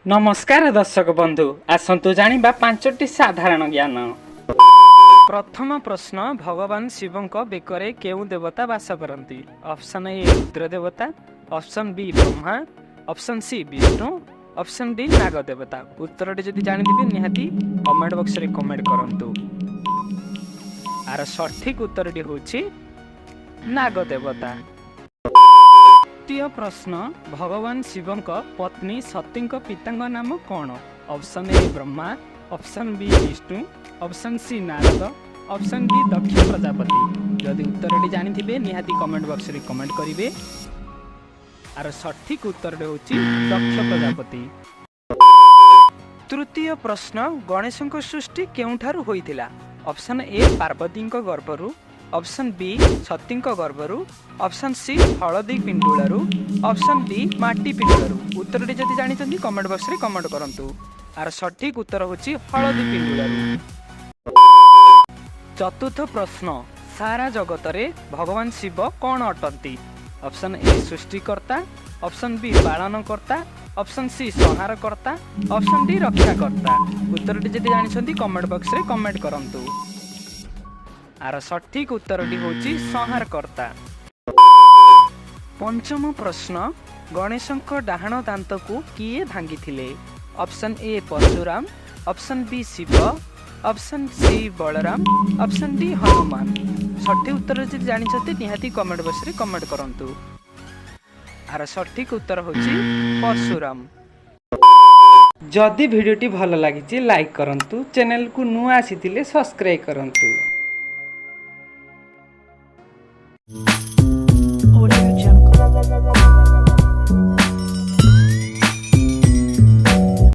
ନମସ୍କାର ଦର୍ଶକ ବନ୍ଧୁ, ଆସନ୍ତୁ ଜାଣିବା ପାଞ୍ଚଟି ସାଧାରଣ ଜ୍ଞାନ। ପ୍ରଥମ ପ୍ରଶ୍ନ, ଭଗବାନ ଶିବଙ୍କ ବେକରେ କେଉଁ ଦେବତା ବାସ କରନ୍ତି? ଅପସନ୍ ଏ ରୁଦ୍ର ଦେବତା, option B Brahma, option C Vishnu, option D ନାଗ ଦେବତା। ଉତ୍ତରଟି ଯଦି ଜାଣିଥିବେ, ନିହାତି କମେଣ୍ଟ ବକ୍ସରେ କମେଣ୍ଟ କରନ୍ତୁ। ଆର ସଠିକ ଉତ୍ତରଟି ହେଉଛି ନାଗ ଦେବତା। ଦ୍ୱିତୀୟ ପ୍ରଶ୍ନ, ଭଗବାନ ଶିବଙ୍କ ପତ୍ନୀ ସତୀଙ୍କ ପିତାଙ୍କ ନାମ କ'ଣ? Option A Brahma, option B Vishnu, option C Narad, option D Daksha Prajapati. ଯଦି ଉତ୍ତରଟି ଜାଣିଥିବେ, ନିହାତି କମେଣ୍ଟ ବକ୍ସରେ କମେଣ୍ଟ କରିବେ। ଆର ସଠିକ ଉତ୍ତରଟି ହେଉଛି ଦକ୍ଷ ପ୍ରଜାପତି। ତୃତୀୟ ପ୍ରଶ୍ନ, ଗଣେଶଙ୍କ ସୃଷ୍ଟି କେଉଁଠାରୁ ହୋଇଥିଲା? ଅପସନ୍ ଏ ପାର୍ବତୀଙ୍କ ଗର୍ଭରୁ, ଅପସନ୍ ବି ସତୀଙ୍କ ଗର୍ଭରୁ, ଅପସନ୍ ସି ହଳଦୀ ପିଣ୍ଡୁଳାରୁ, ଅପସନ୍ ଡି ମାଟି ପିଣ୍ଡୁଳାରୁ। ଉତ୍ତରଟି ଯଦି ଜାଣିଛନ୍ତି, କମେଣ୍ଟ ବକ୍ସରେ କମେଣ୍ଟ କରନ୍ତୁ। ଆର ସଠିକ ଉତ୍ତର ହେଉଛି ହଳଦୀ ପିଣ୍ଡୁଳାରୁ। ଚତୁର୍ଥ ପ୍ରଶ୍ନ, ସାରା ଜଗତରେ ଭଗବାନ ଶିବ କ'ଣ ଅଟନ୍ତି? ଅପସନ୍ ଏ ସୃଷ୍ଟିକର୍ତ୍ତା, ଅପସନ୍ ବି ପାଳନକର୍ତ୍ତା, ଅପସନ୍ ସି ସଂହାରକର୍ତ୍ତା, ଅପସନ୍ ଡି ରକ୍ଷାକର୍ତ୍ତା। ଉତ୍ତରଟି ଯଦି ଜାଣିଛନ୍ତି, କମେଣ୍ଟ ବକ୍ସରେ କମେଣ୍ଟ କରନ୍ତୁ। ଆର ସଠିକ ଉତ୍ତରଟି ହେଉଛି ସଂହାରକର୍ତ୍ତା। ପଞ୍ଚମ ପ୍ରଶ୍ନ, ଗଣେଶଙ୍କ ଡାହାଣ ଦାନ୍ତକୁ କିଏ ଭାଙ୍ଗିଥିଲେ? Option A Parashuram, option B Shiva, option C Balaram, option D Hanuman. ସଠିକ ଉତ୍ତର ଯଦି ଜାଣିଛନ୍ତି, ନିହାତି କମେଣ୍ଟ ବକ୍ସରେ କମେଣ୍ଟ କରନ୍ତୁ। ଆର ସଠିକ ଉତ୍ତର ହେଉଛି ପରଶୁରାମ। ଯଦି ଭିଡ଼ିଓଟି ଭଲ ଲାଗିଛି, ଲାଇକ୍ କରନ୍ତୁ। ଚ୍ୟାନେଲକୁ ନୂଆ ଆସିଥିଲେ ସବସ୍କ୍ରାଇବ୍ କରନ୍ତୁ। Audio Jungle.